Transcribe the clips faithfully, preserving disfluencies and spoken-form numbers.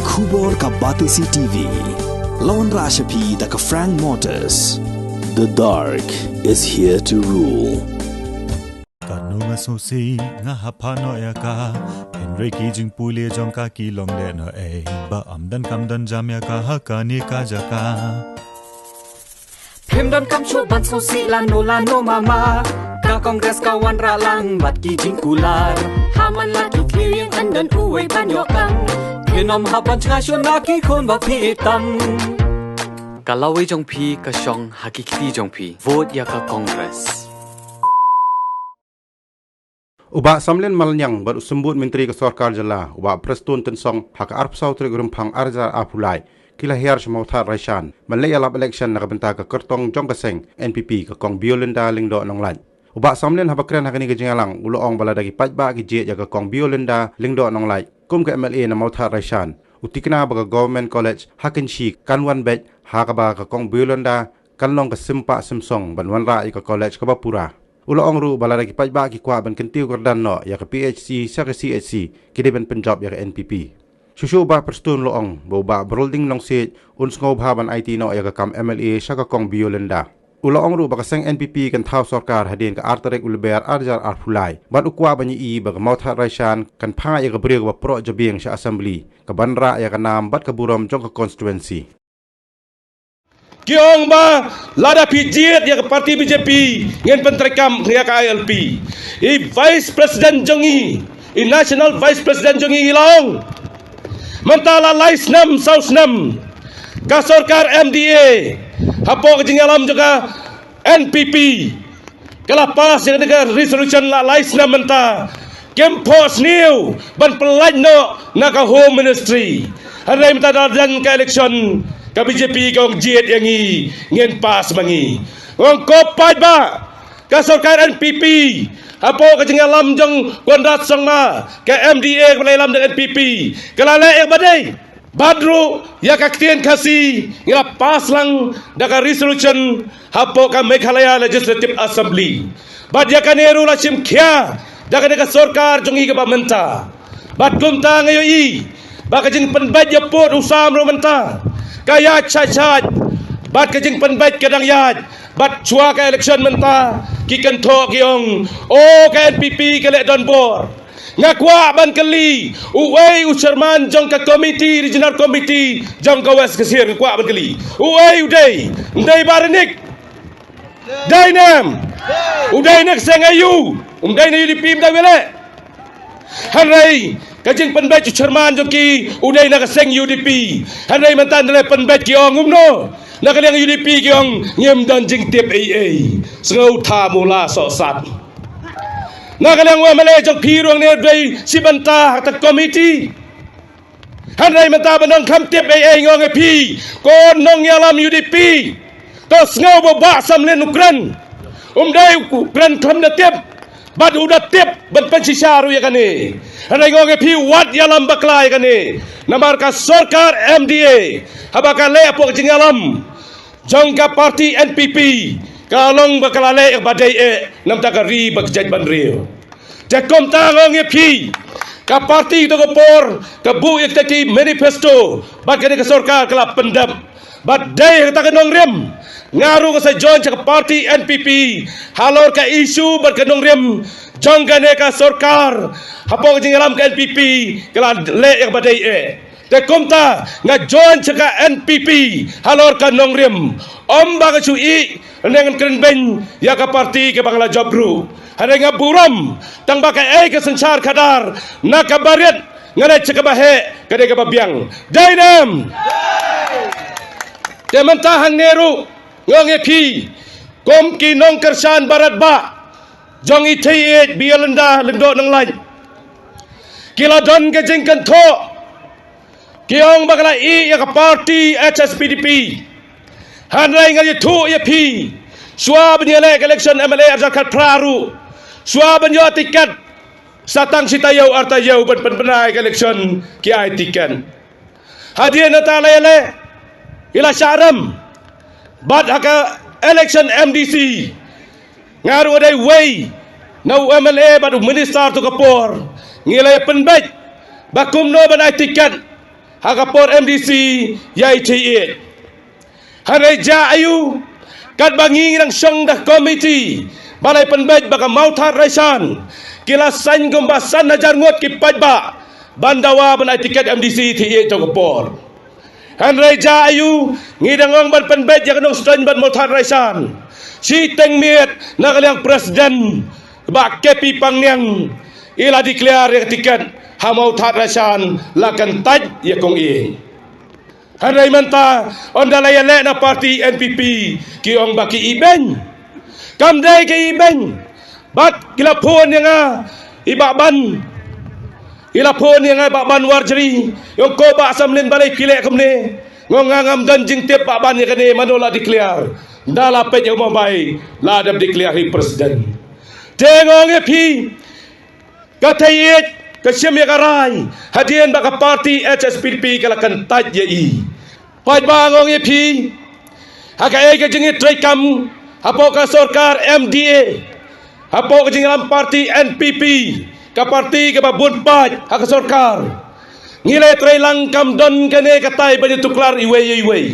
Khubor ka Batesi T V. La wanrah sha phi da ka Frank Motors. The dark is here to rule. Katno nga sngewsih nga hap phah noh ïa ka. Hynrei ki jingpule jong ka ki long lehnohei. Ba ym don kam don jam ïa ka ha kane ka jaka. Phim donkam shuh ban sngewsih lano lano mama. Ka Congress ka wanrah lang bad ki jingkular. Ha man la ki khlieh ïing yn don uwei ban ïoh kam. Phin ym hap ban jngai shuh na ki khun ba phi ïeit tam. Ka lawei jong phi ka shong ha ki kti jong phi. Vote ïa ka Congress. U Bah Samlin Malniang bad u Symbud Myntri ka Sorkar Jylla, u Bah Prestone Tynsong, ha ka arphew saw tarik Rymphang ar hajar arphew lai, ki la hiar sha Mawthadraishan ban leit ïalap election na ka bynta ka kyrtong jong ka seng N P P, ka Kong Biolinda Lyngdoh Nonglait. U Bah Samlin haba kren ha kane ka jingïalang u la ong ba lada ki paidbah ki jied ïa ka Kong Biolinda Lyngdoh Nonglait kum ka M L A na Mawthadraishan, u tikna ba ka Government College ha Kynshi kan wan beit, ha kaba ka Kong Biolinda kan long ka sympah symsong ban wanrah ïa ka college kaba pura. U la ong ruh ba lada ki paidbah ki kwah ban kyntiew kyrdan noh ïa ka P H C sha ka C H C, ki dei ban pynjop ïa ka N P P. Shuh shuh u Bah Prestone u la ong ba u Bah Brolding Nongsiej un sngewbha ban aiti noh ïa ka kam M L A sha ka Kong Biolinda. U la ong ruh ba ka seng N P P kan thaw sorkar hadien ka ar tarik u Lber ar hajar arphew lai. Bad u kwah ban ïohi ba ka Mawthadraishan kan phah ïa ka briew kaba proh jabieng sha Assembly, kaban rah ïa ka nam bad ka burom jong ka constituency. Ki ong ba lada phi jied ïa ka party B J P ngin pyntreikam ïa ka I L P. I Vice President jong i, i National Vice President jong i, i la ong mynta la lai snem saw snem ka sorkar M D A hapoh ka jingïalam jong ka N P P. Ka la pass ïa ka resolution la lai snem mynta. Kim phohsniew ban pyllait noh na ka Home Ministry. Hynrei mynta da don ka election, ka B J P ka ong jied ïa ngi, ngin pass ma ngi. Ong ko paidbah, ka sorkar N P P hapoh ka jingïalam jong Conrad Sangma, ka M D A kaba la ïalam da N P P, ka la leh ïa kaba dei. Bad ruh ïa ka ktien Khasi ngi la pass lang da ka resolution hapoh ka Meghalaya Legislative Assembly. Bad ïa kane ruh la shim khia da kane ka sorkar jong ngi kaba mynta. Bad kumta nga ïohi ba ka jingpynbeit ïa pud u sam ruh mynta ka ïaid shait shait. Bad ka jingpynbeit ka dang ïaid. Bad shuwa ka election mynta ki kynthoh ki ong, o, ka N P P ka leh donbor. Nga kwah ban kylli uei u chairman jong ka committee, regional committee jong ka West Khasi Hills, nga kwah ban kylli uei u dei. Ym dei Bah Rynïeng? Dei ne em? U dei na ka seng aiu? Um dei na U D P, um dei wei leh. Hynrei ka jingpynbeit u chairman jong ki u dei na ka seng U D P. Hynrei mynta nalor pynbeit ki ong kumno? Na ka liang U D P ki ong ngim don jingtip ei ei. Sngewthuh mula sohsat. Na ka liang u M L A jong phi ruh ne dei shi bynta ha ka committee. Hynrei mynta ba nang kham tip ei ei, nga ong ïa phi, ko nongïalam U D P, to sngew ba u Bah Samlin u kren. Um dei u kren kham da tip, bad u da tip ban pynshisha ruh ïa kane. Hynrei nga ong ïa phi, wat ïalam bakla ïa kane. Namar ka sorkar M D A haba ka leh hapoh ka jingïalam jong ka party N P P, ka long ba ka la leh ïa kaba dei eh na ka bynta ka ri bad ka jaitbynriew. Te kumta nga ong ïa phi, ka party to ka por ka buh ïa kita ki manifesto bad kane ka sorkar ka la pyndep. Bad dei ha kata ka nongrim nga ruh nga sa join sha ka party N P P halor ka issue bad ka nongrim jong kane ka sorkar. Hapoh ka jingïalam ka N P P ka la leh ïa kaba dei eh. Te kumta nga join sha ka N P P halor ka nongrim. Ym ba nga shu ïeh ne ngan kren beiñ ïa ka party kaba nga la jop ruh. Hynrei nga burom tang ba kaei ka synshar khadar na kaba rit nga leit sha kaba heh ka dei kaba biang. Dei ne em? Te mynta hangne ruh nga ong ïa phi, kum ki nongkyrshan barit bah jong i thei ïeit Biolinda Lyngdoh Nonglait, ki la don ka jingkynthoh. Ki ong ba ka la ïeh ïa ka party H S P D P. Hynrei nga ïathuh ïa phi, shuwa ban ïaleh ka election M L A arhajar khatphra ruh, shuwa ban ïoh tiket, sa tang shi taïew ar taïew ban pynbna ïa ka election ki ai tiket. Hadien nangta la ïaleh, i la shah rem. Bad ha ka election M D C, nga ruh nga dei uwei na u M L A bad u minister to ka por, ngi la ïa pynbeit ba kumno ban ai tiket ha ka por MDC ïa i Thei Ïeit. Hynrei jia aiu, katba ngi ngi dang shong da ka komiti ba la pynbeit ba ka Mawthadraishan ki la saiñ kumba san hajar ngut ki paidbah ban dawa ban ai tiket MDC Thei Ïeit ha ka por. Hynrei jia aiu, ngi dang ong ban pynbeit ïa ka Nongstoiñ bad Mawthadraishan. Shiteng miet na ka liang president Bah K P Pangniang i la declare ïa ka tiket ha Mawthadraishan, la kyntait ïa kong i. Hynrei mynta ynda la ïaleh na party NPP ki ong ba ki ibeiñ. Kam dei ki ibeiñ. Bad ki la phone ïa nga i Bah Ban. I la phone ïa nga i Bah Ban Warjri. Ïong ko Bah Samlin, balei phi leh kumne? Nga ong nga ngam don jingtip Bah Ban ïa kane, mano la declare. Ynda la peit ïa u mobile la dep declare hi president. Te nga ong ïa phi, ka Thei Ïeit ka shim ïa ka rai hadien ba ka party HSPDP ka la kyntait ïa i. Paidbah, nga ong ïa phi, ha kaei ka jingïatreikam hapoh ka sorkar MDA, hapoh ka jingïalam party NPP, ka party kaba bun paid ha ka sorkar, ngi la ïatreilang, kam don kane katai ban ïatuklar iwei ïa iwei.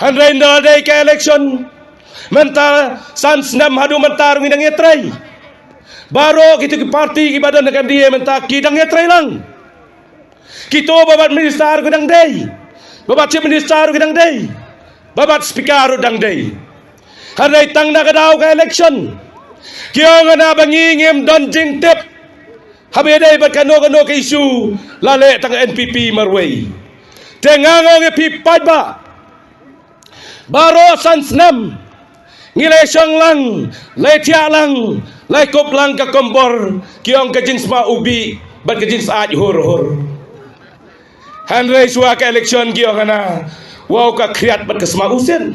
Hynrei ynda la dei ka election, mynta san snem haduh mynta ruh ngi dang ïatrei. Baroh kito ki party kiba don ha ka MDA mynta ki dang ïatreilang. Kito ba bat minister ruh ki dang dei, ba bat chief minister ruh ki dang dei, ba bat speaker ruh dang dei. Hynrei tang na ka daw ka election ki ong hana ba ngi ngim don jingtip haba ïadei bad kano kano ka issue, la leh tang NPP marwei. Te nga ong ïa phi paidbah, baroh san snem ngi la shong lang, la thiah lang, la kup lang ka kombor, ki ong ka jingsma u bih bad ka jingsaid hur hur. Hynrei shuwa ka election ki ong hana, wow, ka khriat bad ka sma u sien.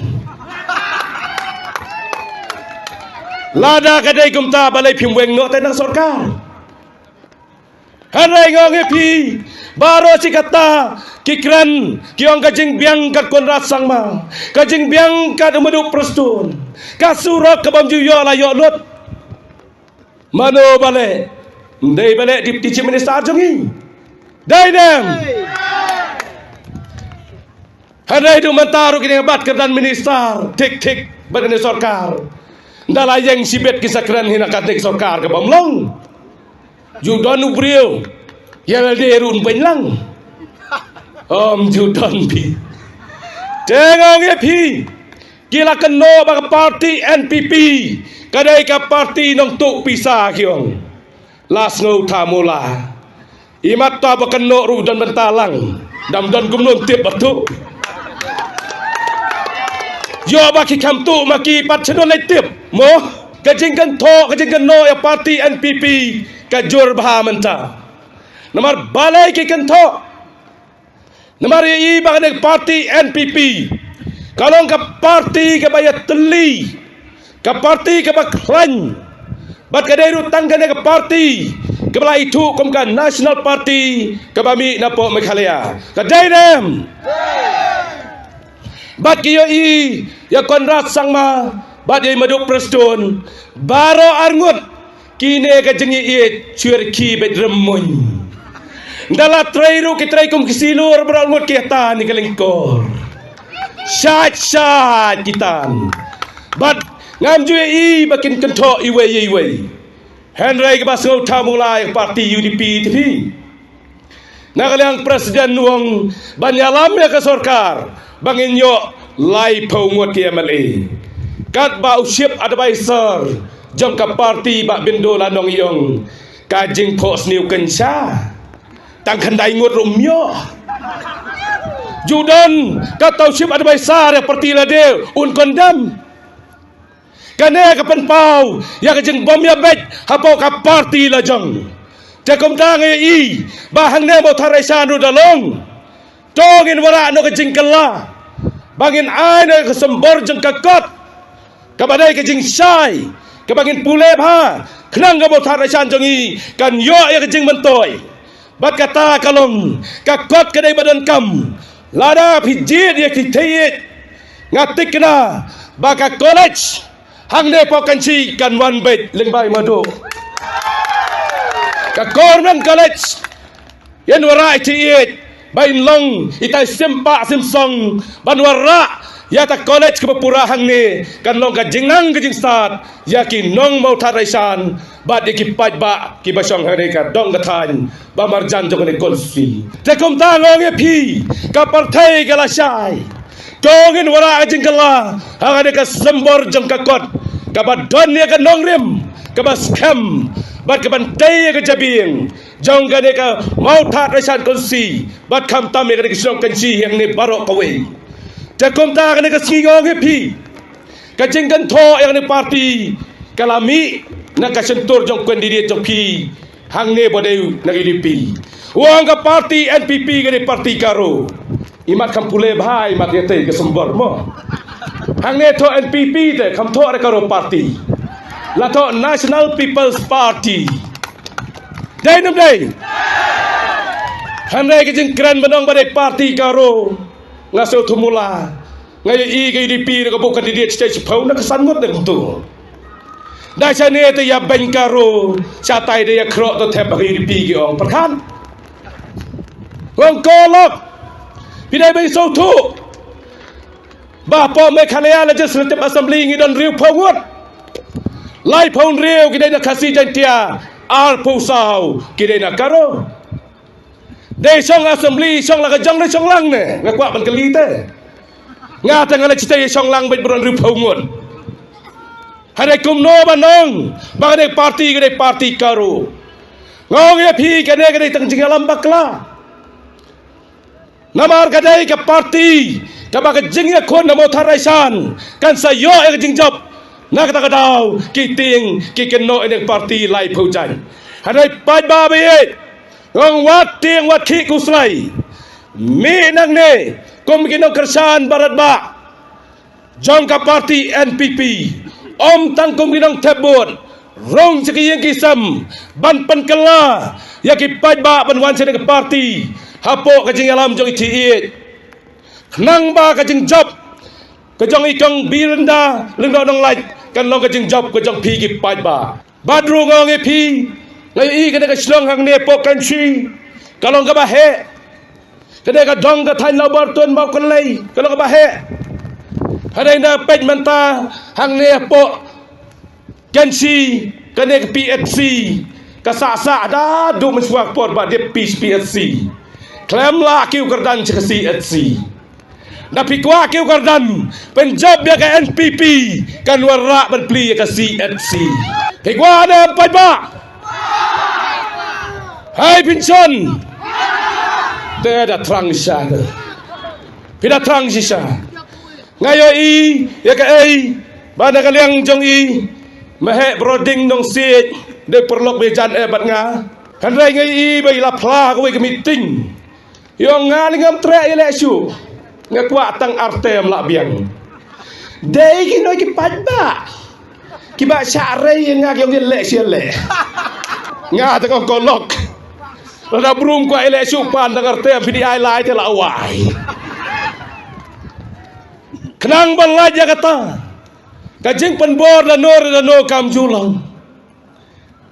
Lada ka dei kumta balei phim weng noh te na sorkar? Hynrei nga ong ïa phi, baroh shi katta ki kren ki ong ka jingbiang ka Conrad Sangma, ka jingbiang ka Maduh Prestone, ka surok ka bym ju ïoh la ïoh lut. Mano ba leh? Ym dei ba leh Deputy Chief Minister jong ngi? Dei ne em? Hynrei haduh mynta ruh kine ki bat kyrdan minister thik thik bad kane sorkar. Ynda la ïeng shibit ki sa kren hi na kane ka sorkar ka bym long. Ju don u briew ïa lade ruh un beiñ lang. Ym ju don phi. Te nga ong ïa phi, ki la kynnoh ba ka party NPP ka dei ka party nongtuh pisa ki ong. La sngew thamula. Imat ta ba kynnoh ruh don bynta lang. Dam don kumno tip batu. Ïoh ba ki kham tuh ma ki pat shano leit tip. Mo, ka jingkynthoh, ka jingkynnoh ïa party NPP ka jur bha mynta. Namar balei ki kynthoh? Namar ïa i ba kane ka party NPP ka long ka party kaba ïatylli, ka party kaba khlaiñ. Bad ka dei ruh tang kane ka party kaba la ithuh kum ka National Party kaba mih napoh Meghalaya. Ka dei ne em? Bad ki ïohi ïa Conrad Sangma bad ïa i Maduh Prestone, baroh arngut kine ka jingïeit shu rkhie beit rymmuiñ. Ynda la trei ruh ki trei kum ki silur, baroh arngut ki ïatan ïa ka lyngkor. Shait shait ki tan. Bad ngam ju ïohi ba kin kynthoh iwei ïa iwei. Hynrei kaba sngew thamula ïa ka party UDP te phi. Na ka liang president u ong ban ïalam ïa ka sorkar ba ngin ïoh laiphew ngut ki MLA. Katba u chief advisor jong ka party Bah Bindo Lanong i ong, ka jingphohsniew kynsha, tang khyndai ngut ruh ym ïoh. Ju don kata u chief advisor ïa party lade un condemn. Kane ka pynpaw ïa ka jingbym ïabeit hapoh ka party la jong. Te kumta nga ïohi ba hangne Mawthadraishan ruh da long. To ngin wanrah noh ka jingkylla ba ngin ai noh ka symbol jong ka kot kaba dei ka jingshai kaba ngin pule bha, khnang ka Mawthadraishan jong ngi kan ïoh ïa ka jingmyntoi. Bad kata ka long ka kot ka dei ba donkam. Lada phi jied ïa ki Thei Ïeit, nga thikna ba ka college hangne Pawkynshi kan wan beit lyngba i Maduh. Ka Government College, ïa wanrah i Thei Ïeit, Ban long ita i sim pah sim song ban wanrah ïa ta college kaba pura hangne kan long ka jingnang ka jingstad ïa ki nong Mawthadraishan bad ïa ki paidbah kiba shong hangne ka dong ka thaiñ ba marjan jong kane ka constituency. Te kumta nga ong ïa phi, ka pyrthei ka la shai. To ngin wanrah ka jingkylla ha kane ka sembor jong ka kot kaba don ïa ka nongrim kaba skhem bad kaban tei ïa ka jabieng jong kane ka Mawthadraishan constituency bad khamtam ïa kane ka shnong Kynshi hangne baroh kawei. Te kumta kane ka sngi nga ong ïa phi, ka jingkynthoh ïa kane ka party ka la mih na ka shyntur jong candidate jong phi hangne ba dei na ka U D P. U ong ka party N P P ka dei party Garo. Imat kham pule bha imat ïa tei ka sembor mo. Hangne thoh N P P te kham thoh re Garo party. La thoh National People's Party. Dei ne ym dei? Hynrei ka jingkren ban ong ba dei party Garo nga sngewthuh mula. Nga ïohi ka U D P ruh ka buh candidate sha shiphew na ka san ngut na kumtu. Da shane te ïa beiñ Garo shatai da ïa khroh to thep ha ka U D P ki ong pyrkhat. Ong ko lok. Phi dei ban sngewthuh ba hapoh Meghalaya Legislative Assembly ngi don hynriewphew ngut. Laiphew hynriew ki dei na Khasi Jaiñtia, arphew saw ki dei na Garo. Dei shong assembly shong la ka jong dei shong lang ne nga kwah ban kylli te. Nga te nga la chitei shong lang bad ba don hynriewphew ngut. Hynrei kumno ban ong ba ka dei party ka dei party Garo. Nga ong ïa phi kane ka dei tang jingïalam bakla. Namar ka dei ka party kaba ka jingïakhun na Mawthadraishan kan sa ïoh ïa ka jingjop. Na kata ka daw ki tieng ki kynnoh ïa ka party laiphew jaiñ. Hynrei paidbah ba ïeit, nga ong wat tieng wat khih khuslai. Mih nangne kum ki nongkyrshan barit bah jong ka party N P P, ym tang kum ki nongthep vote, rung sha ki ïing ki sem ban pynkylla ïa ki paidbah ban wan sha ka party hapoh ka jingïalam jong i thied. Khnang ba ka jingjop ka jong i kong Birinda Lyngdoh Nonglait kan long ka jingjop ka jong phi ki paidbah. Bad ruh nga ong ïa phi, nga ïohi kane ka shnong hangne hapoh Kynshi ka long kaba heh. Kane ka dong ka thaiñ Lawbor Tun Mawkynlei ka long kaba heh. Hynrei na peit mynta hangne hapoh Kynshi kane ka P H C ka sah sah da duh mynshuwa ka por ba dep pis P H C. Khlem lah kiew kyrdan sha ka C H C. Da phi kwah kiew kyrdan pynjop ïa ka N P P kan wanrah ban plie ïa ka C H C. Phi kwah ne em paidbah? Hai pynshon. Te da thrang shisha te. Phi da thrang shisha. Nga ïohi ïa kaei ba na ka liang jong i Meheh Broding Nongsiej dei paralok ba jan eh bad nga. Hynrei nga ïohi ba i la phla ha kawei ka meeting. I ong nga lei ngam treh ïaleh shuh. Nga kwah tang ar term lah biang. Dei ki noi ki paidbah kiba shah rei ïa nga ki ong ïaleh shuh ïaleh. Nga te kong kolok. Lada brum kwah ïaleh shuh pan tang ar term phi dei ai lai te la wai. Khnang ban lait ïa kata ka jingpynbor lano re lano kam ju long.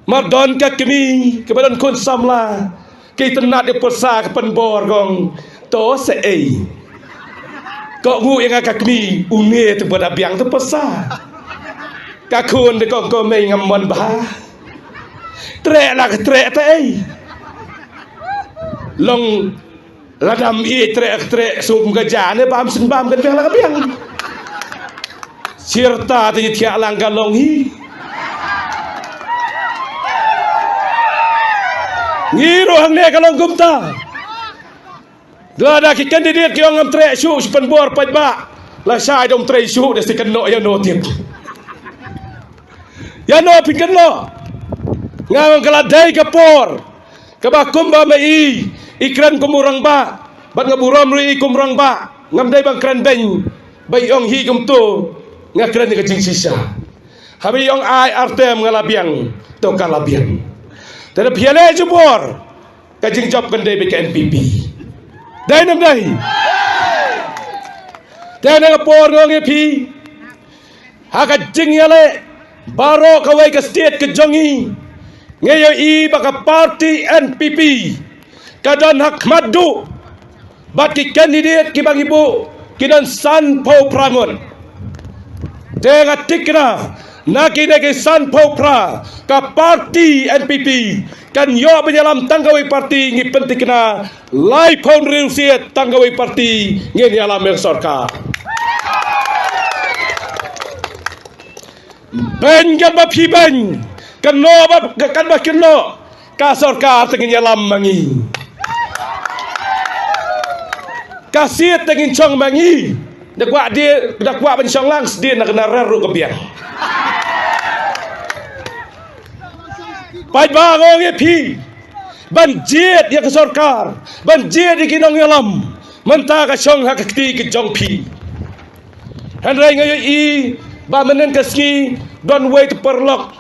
Mar don ka kmie kaba don khun samla ki tynnat ïa pyrsa ka pynbor kong to sa ei. Ko ngu ïa nga ka kmie une te ba da biang te pyrsa. Ka khun de kong ko mei ngam mon bha. Treh la ka treh te ei. Long Lada ym ïeit treh ka treh sum ka ja ne bam syn bam kan biang la ka biang. Sirta te thiah lang ka long hi. Ngi ruh hangne ka long kumta. Lada ki candidate ki ong ngam treh shuh shu pynbor paidbah. Lashai dom treh shuh da si kynnoh ïa no tip. Ïa no phi kynnoh. Nga ong ka la dei ka por kaba kumba ma i i kren kum u rangbah bad nga burom ruh i kum rangbah. Ngam dei ban kren beiñ ba i ong hi kumto. Nga kren ïa ka jingshisha. Haba i ong ai ar term nga la biang to ka la biang. Te da phi ïaleh jubor ka jingjop kan dei bad ka N P P. Dei ne ym dei? Te na ka por nga ong ïa phi ha ka jingïaleh baroh kawei ka state ka jong i. Nga ïohi ba ka party N P P ka don ha khmat duh. Bad ki candidate kiba ngi buh ki don sanphew phra ngut. Te nga thikna, na kine ki sanphew phra, ka party N P P kan ïoh ban ïalam tang kawei party, ngi pynthikna laiphew hynriew seat tang kawei party ngin ïalam ïa ka sorkar. Beiñ katba phi beiñ, kynnoh ba, katba kynnoh, ka sorkar te ngin ïalam ma ngi. Ka seat te ngin shong ma ngi. Da kwah die, da kwah ban shong lang sdien na ka na rar ruh ka biang. Paidbah, nga ong ïa phi, ban jied ïa ka sorkar, ban jied ïa ki nongïalam, mynta ka shong ha ka kti ka jong phi. Hynrei nga ïohi ba mynnin ka sngi don wei te paralok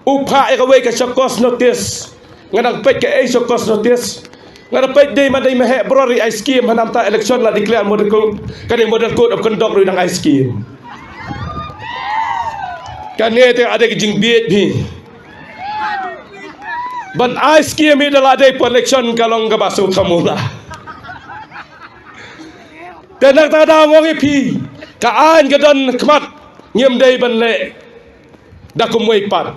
u phah ïa kawei ka show cause notice. Nga dang peit kaei show cause notice. Nga da peit dei ma dei ma heh bror ïa ai skim, ha namta election la declare model code, ka dei model code of conduct ruh dang ai skim. Kane te ka dei ka jingbieit phi. Ban ai skim hi da la dei por election ka long kaba sngewthuh mula. Te nangta da nga ong ïa phi, ka aiñ ka don khmat, ngim dei ban leh da kumwei pat.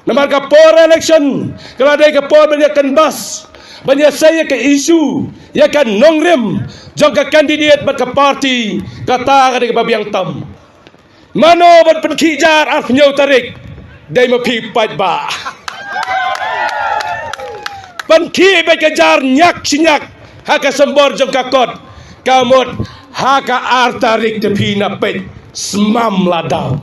Namar ka por election ka la dei ka por ban ïa canvass, ban ïa sei ïa ka issue, ïa ka nongrim jong ka candidate bad ka party, kata ka dei kaba biang tam. Mano ban pynkhih jar arphew hynñiew tarik? Dei ma phi paidbah. Pynkhih beit ka jar ñiak shi ñiak ha ka symbol jong ka kot. Ka mut ha ka ar tarik te phi na peit smam la dap.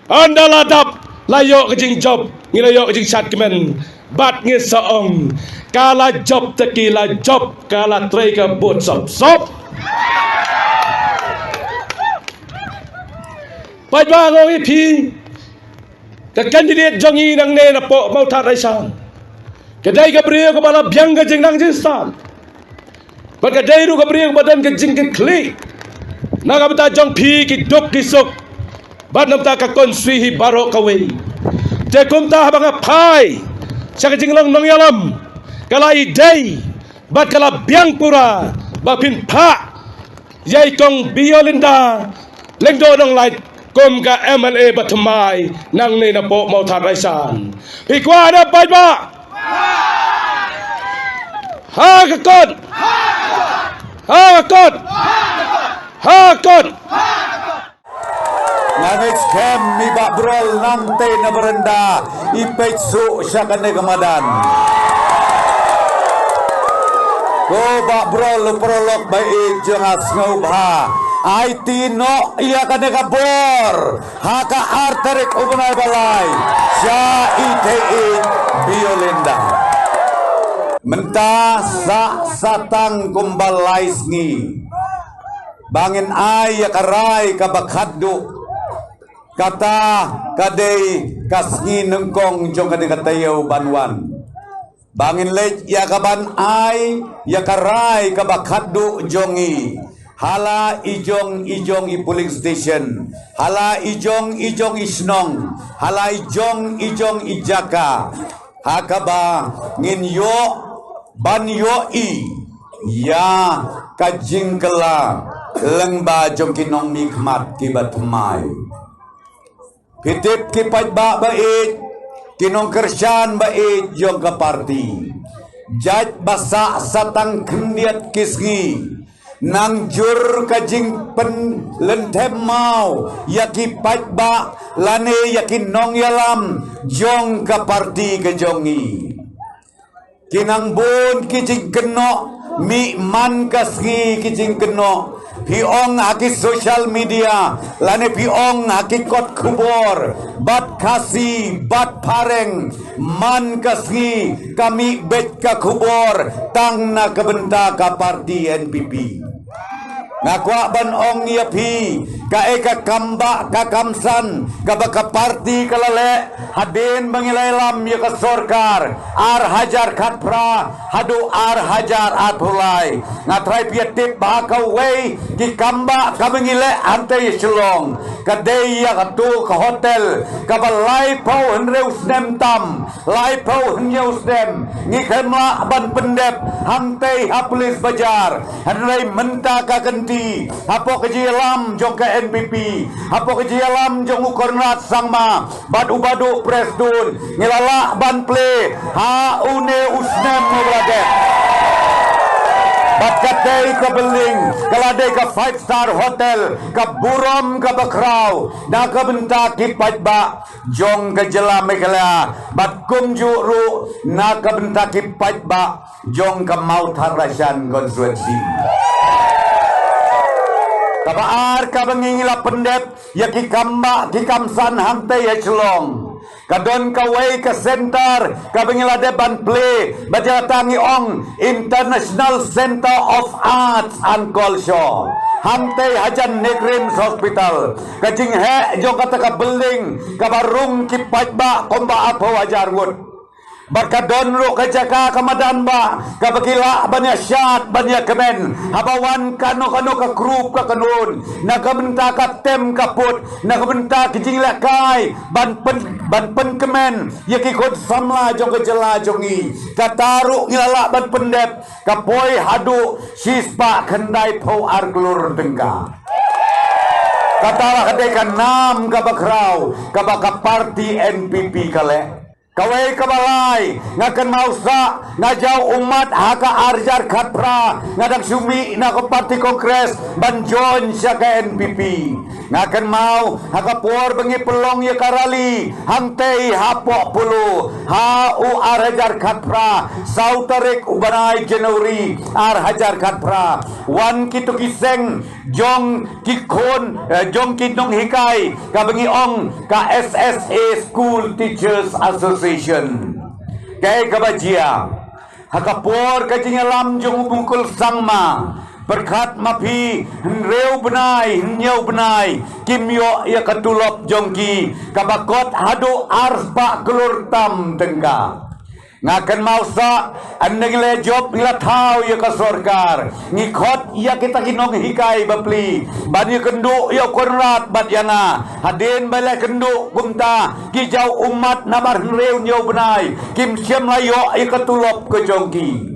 Ynda la dap, la ïoh ka jingjop, ngi la ïoh ka jingshad kmen. Bad ngi sa ong, ka la jop te ki la jop, ka la trei ka bud sop sop. Paidbah, nga ong ïa phi, ka candidate jong ngi nangne napoh Mawthadraishan, ka dei ka briew kaba la biang ka jingnang jingstad. Bad ka dei ruh ka briew ba don ka jingkitkhlieh na ka bynta jong phi ki duk ki suk bad na bynta ka constituency hi baroh kawei. Te kumta haba nga phai sha ka jinglong nongïalam, ka la ïadei bad ka la biang pura ba phin phah ïa i Kong Biolinda Lyngdoh Nonglait kum ka M L A bathymmai nangne napoh Mawthadraishan. Phi kwah ne paidbah? Ha ka kot! Ha ka kot! Ha ka kot! Nga ngeit skhem i Bah Brol nangtei na baranda i peit suk sha kane ka madan. Ko Bah Brol, u paralok ba ïeit jong nga, sngewbha aiti noh ïa kane ka bor ha ka ar tarik u bnai ba lai sha i Thei Ïeit Biolinda. Mynta sah satang kumba lai sngi ba ngin ai ïa ka rai kaba khatduh. Kata ka dei ka sngi nyngkong jong kane ka taïew ban wan, ba ngin leit ïa ka ban ai ïa ka rai kaba khatduh jong ngi ha la i jong i jong i polling station, ha la i jong i jong i shnong, ha la i jong i jong i jaka, ha kaba ngin ïoh ban ïohi ïa ka jingkylla lyngba jong ki nongmihkhmat kiba thymmai. Phi tip ki paidbah ba ïeit, ki nongkyrshan ba ïeit jong ka party, jait ba sah satang khyndiat ki sngi nang jur ka jingpynlynthem maw ïa ki paidbah lane ïa ki nongïalam jong ka party ka jong ngi. Ki nang bun ki jingkynnoh, mih man ka sngi ki jingkynnoh. Phi ong ha ki social media lane phi ong ha ki kot khubor, bad Khasi bad Phareng, man ka sngi ka mih beit ka khubor tang na ka bynta ka party N P P. Nga kwah ban ong ïa phi, Kaei ka kambah ka kamsan kaba ka parti ka la leh hadien ba ngi la ïalam ïa ka sorkar ar hajar khatphra haduh ar hajar arphew lai. Nga trai phi ïa tip ba kawei ki kambah kaba ngi leh hangtei Shillong ka dei ïa kato ka hotel kaba laiphew hynriew snem tam, laiphew hynñiew snem ngi khlem lah ban pyndep hangtei ha Police Bazar. Hynrei mynta ka kynti hapoh ka jingïalam jong ka N P P, hapoh ka jingïalam jong u Conrad Sangma bad u Bah Duh Prestone, ngi la lah ban plie ha une u snem uba la dep. Bad katei ka building ka la dei ka five star hotel ka burom kaba khraw na ka bynta ki paidbah jong ka jylla Meghalaya bad kumjuh ruh na ka bynta ki paidbah jong ka Mawthadraishan constituency. Kaba ar kaba ngi ngi la pyndep ïa ki kambah ki kamsan hangtei ha Shillong, ka don kawei ka center kaba ngi la dep ban plie bad ïa kata ngi ong International Center of Arts and Culture hangtei hajan NEIGRIHMS Hospital. Ka jingheh jong kata ka building kaba rung ki paidbah kumba arphew hajar ngut. Bad ka don ruh ka jaka ka madan bah kaba ki lah ban ïa shad ban ïa kmen haba wan kano kano ka group ka kynhun na ka bynta ka tem ka put, na ka bynta ka jinglehkai ban pyn, ban pynkmen ïa ki khun samla jong ka jylla jong ngi. Kata ruh ngi la lah ban pyndep ka poi haduh shispah khyndaiphew ar klur tyngka. Kata la ka dei ka nam kaba khraw kaba ka parti N P P ka leh. Kawei kaba lai, nga kynmaw sah nga jaw ummat ha ka ar hajar khatphra nga dang shu mih na ka parti Congress ban join sha ka N P P. Nga kynmaw ha ka por ba ngi pynlong ïa ka rally hangtei hapoh Polo ha u ar hajar khatphra, saw tarik u bnai January ar hajar khatphra, wan kito ki seng jong ki khun, eh, jong ki nonghikai kaba ngi ong ka S S A, School Teachers Association. Kaei kaba jia ha ka por ka jingïalam jong u Bah Duh Sangma, pyrkhat ma phi, hynriew bnai hynñiew bnai kim ïoh ïa ka tulop jong ki kaba kot haduh arspah klur tam tyngka. Nga kynmaw sah, ynda ngi la jop ngi la thaw ïa ka sorkar, ngi khot ïa kita ki nonghikai bapli ban ïakynduh ïa u Conrad bad ïa nga. Hadien ba la kynduh kumta ki jaw ummat namar hynriew hynñiew bnai kim shym la ïoh ïa ka tulop ka jong ki.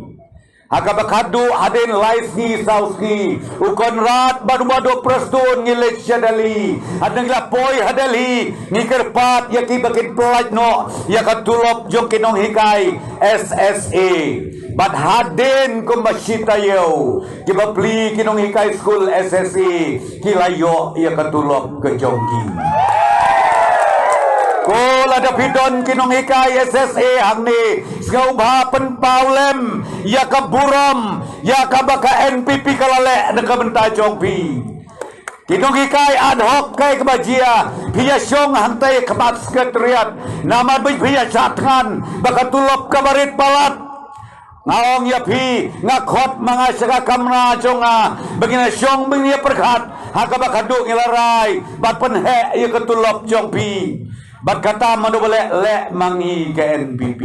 Ha kaba khadduh hadien lai sngi saw sngi, u Conrad bad u Bah Duh Prestone ngi leit sha Delhi. Hadien ngi la poi ha Delhi ngi kyrpad ïa ki ba kin pyllait noh ïa ka tulop jong ki nonghikai S S A. Bad hadien kumba shi taïew ki bapli ki nonghikai skul S S A ki la ïoh ïa ka tulop ka jong ki. Ko lada phi don ki nonghikai S S A hangne, sngewbha pynpaw lem ïa ka burom ïa kaba ka N P P ka la leh na ka bynta jong phi. Ki nonghikai ad hoc kaei kaba jia, phi ïa shong hangtei khmat secretariat namar ba phi ïa shah thngan ba ka tulop kaba rit palat. Nga ong ïa phi, nga khot ma nga sha ka kamra jong nga ba ngin ïa shong ba ngin ïa pyrkhat ha kaba khadduh ngi la rai bad pynheh ïa ka tulop jong phi. Bad kata mano ba leh, leh ma ngi ka N P P.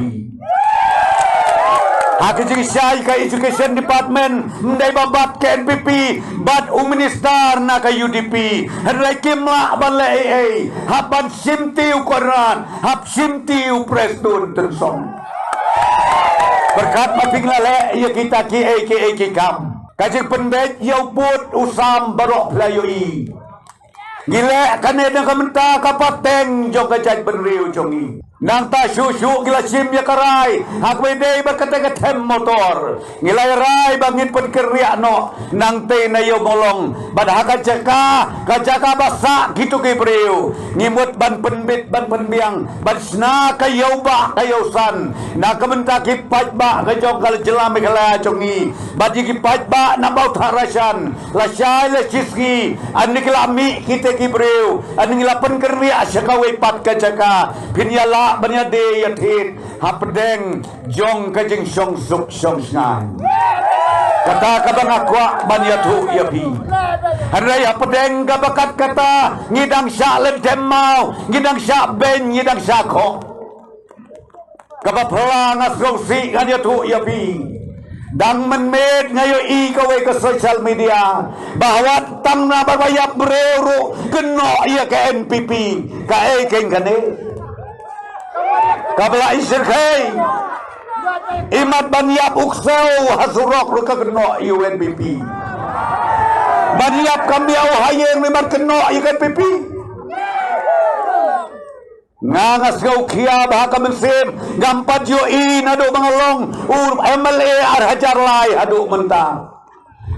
Ha ka jingshai ka Education Department, ym dei ba bat ka N P P bad u minister na ka U D P. Hynrei kim lah ban leh ei ei hap ban shimti u Conrad, hap shimti u Prestone Tynsong. Pyrkhat ma phi, ngi la leh ïa kita kiei kiei ki kam. Ka jingpynbeit ïa u pud u sam baroh phi la ïohi. Ngi leh kane na ka bynta ka pateng jong ka jaitbynriew jong ngi. Nangta shuh shuh ngi la shim ïa ka rai ha kaba ïadei bad kata ka them motor. Ngi la rai ba ngin pynkynriah noh nangtei na Ïewmawlong bad ha ka jaka, ka jaka ba sah kito ki briew, ngi mut ban pynbit ban pynbiang ban shna ka ïewbah ka ïewsan na ka bynta ki paidbah ka jong ka jylla Meghalaya jong ngi bad ïa ki paidbah na Mawthadraishan. Lashai lashisngi, ynda ki la mih kita ki briew, ynda ngi la pynkynriah sha kawei pat ka jaka, phin ïa lah ban ïadei ïathied hapdeng jong ka jingshongsuk shongshngaiñ. Kata kaba nga kwah ban ïathuh ïa phi. Hynrei hapdeng kaba kat kata, ngi dang shah lynthem maw, ngi dang shah beiñ, ngi dang shah khoh. Kaba phylla nga sngewsih ngan ïathuh ïa phi. Dang mynmiet nga ïohi kawei ka social media ba wat tang na ba ïap briew ruh kynnoh ïa ka N P P. Kaei kein kane? Kaba la i shyrkhei. Imat ban ïap u ksew ha surok ruh ka kynnoh ïa u N P P. Ban ïap ka miaw ha ïing ruh imat kynnoh ïa ka N P P. Nga nga sngewkhia ba ha ka mynsiem ngam pat ïohi naduh ba nga long u M L A ar hajar lai haduh mynta.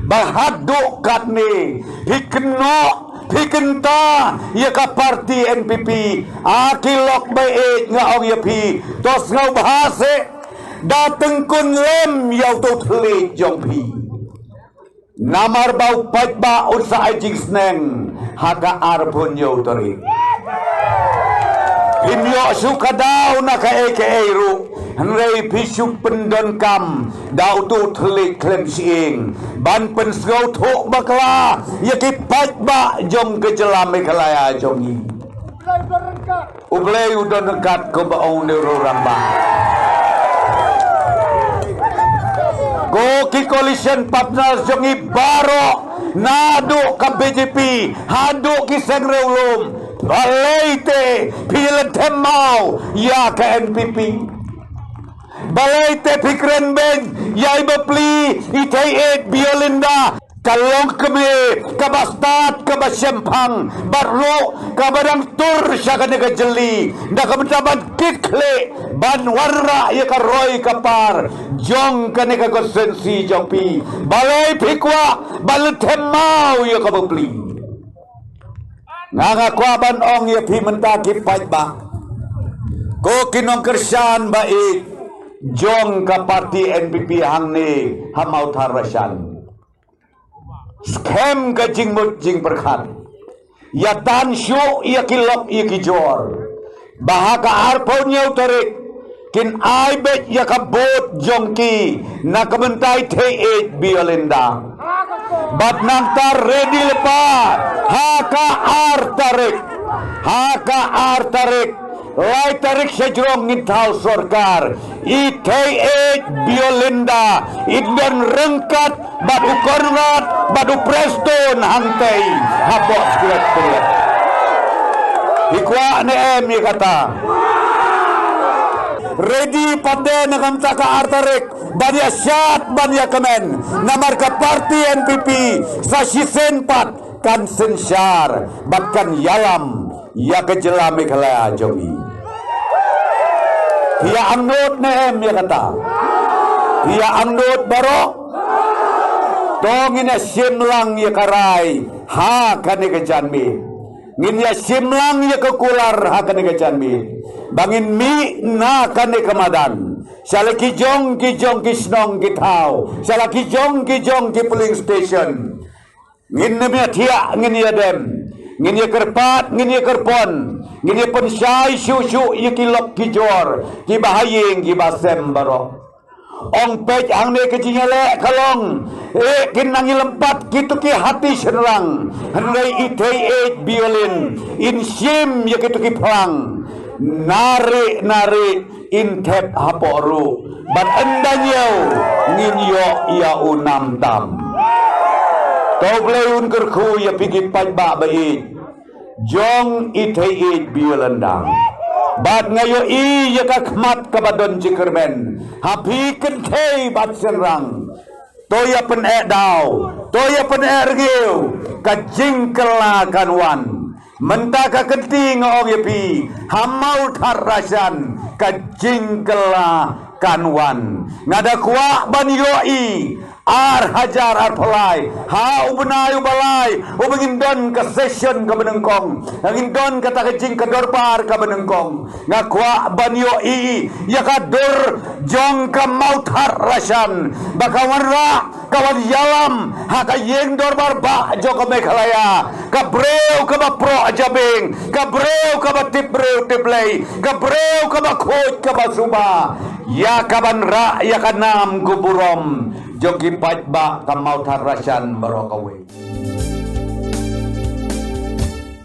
Ba haduh katne phi kynnoh phi kynta ïa ka party N P P. A ki lok ba ïeit, nga ong ïa phi, to sngewbha seh da tyngkun lem ïa uto u thylliej jong phi. Namar ba u paidbah un sa ai jingsneng ha ka arphew hynñiew tarik. Phim ïoh shuh ka daw na kaei kaei ruh, hynrei phi shu pyndonkam da uto u thylliej khlem shyieng ban pynsngewthuh bakla ïa ki paidbah jong ka jylla Meghalaya jong ngi. U Blei u don ryngkat, kumba ong une u rangbah. Ko ki coalition partners jong ngi baroh, naduh ka B J P haduh ki seng riewlum, balei te phi lynthem maw ïa ka N P P? Balei te phi kren beiñ ïa i bapli i Theieit Biolinda? Ka longkmie kaba stad kaba shemphang bad ruh kaba dang tur sha kane ka jylli, da ka bynta ban kitkhlieh ban wanrah ïa ka roi ka par jong kane ka constituency jong phi. Balei phi kwah ban lynthem maw ïa ka bapli? Nga nga kwah ban ong ïa phi mynta ki paidbah, ko ki nongkyrshan ba ïeit jong ka party N P P hangne ha Mawthadraishan. Skhem ka jingmut jingpyrkhat, ïa tan shuh ïa ki lok ïa ki jor, ba ha ka arphew hynñiew tarik kin ai beit ïa ka vote jong ki na ka bynta i Theieit Biolinda. Bad nangta ready lypa ha ka ar tarik, ha ka ar tarik, lai tarik shajrong ngin thaw sorkar. I Theieit Biolinda in don ryngkat bad u Conrad bad u Prestone hangtei hapoh Secretariat. Phi kwah ne em ïa kata? Ready pat de na ka bynta ka ar tarik ban ïa shad ban ïa kmen, namar ka party N P P sa shisien pat kan synshar bad kan ïalam ïa ka jylla Meghalaya jong ngi. Phi ïa angnud ne em ïa kata? Phi ïa angnud baroh? To ngin ïa shim lang ïa ka rai ha kane ka janmiet. Ngin ïa shim lang ïa ka kular ha kane ka janmiet ba ngin mih na kane ka madan sha la ki jong ki jong ki shnong ki thaw, sha la ki jong ki jong ki polling station. Ngin ym ïa thiah, ngin ïa dem, ngin ïa kyrpad, ngin ïa kyrpon, ngin ïa pynshai shuh shuh ïa ki lok ki jor kiba ha ïing kiba sem baroh. Ong peit hangne ka jingïaleh ka long, eh, kin nang ïalympat kito ki hati shynrang, hynrei i Theieit Biolin in shim ïa kito ki phlang. Nari nari in thep hapoh ruh bad ynda ñiew ngin ïoh ïa u nam tam. To Blei un kyrkhu ïa phi ki paidbah ba ïeit jong i Theieit Biolinda. Bad nga ïohi ïa ka khmat kaba don jingkyrmen ha phi kynthei bad shynrang. To ïa pyneh daw, to ïa pyneh rngiew, ka jingkylla kan wan. Mynta ka kynti nga ong ïa phi, ha Mawthadraishan ka jingkylla kan wan. Nga da kwah ban ïohi ar hajar arphew lai ha u bnai uba lai uba ngin don ka session kaba nyngkong, ngin don kata ka jingkadorbar kaba nyngkong. Nga kwah ban ïohi ïa ka dur jong ka Mawthadraishan ba ka wanrah, ka wan ïalam ha ka ïing dorbar bah jong ka Meghalaya. Ka briew kaba proh jabieng, ka briew kaba tip briew tip Blei, ka briew kaba khuid kaba suba. Ïa ka ban rah ïa ka nam ka burom jong ki paidbah ka Mawthadraishan baroh kawei.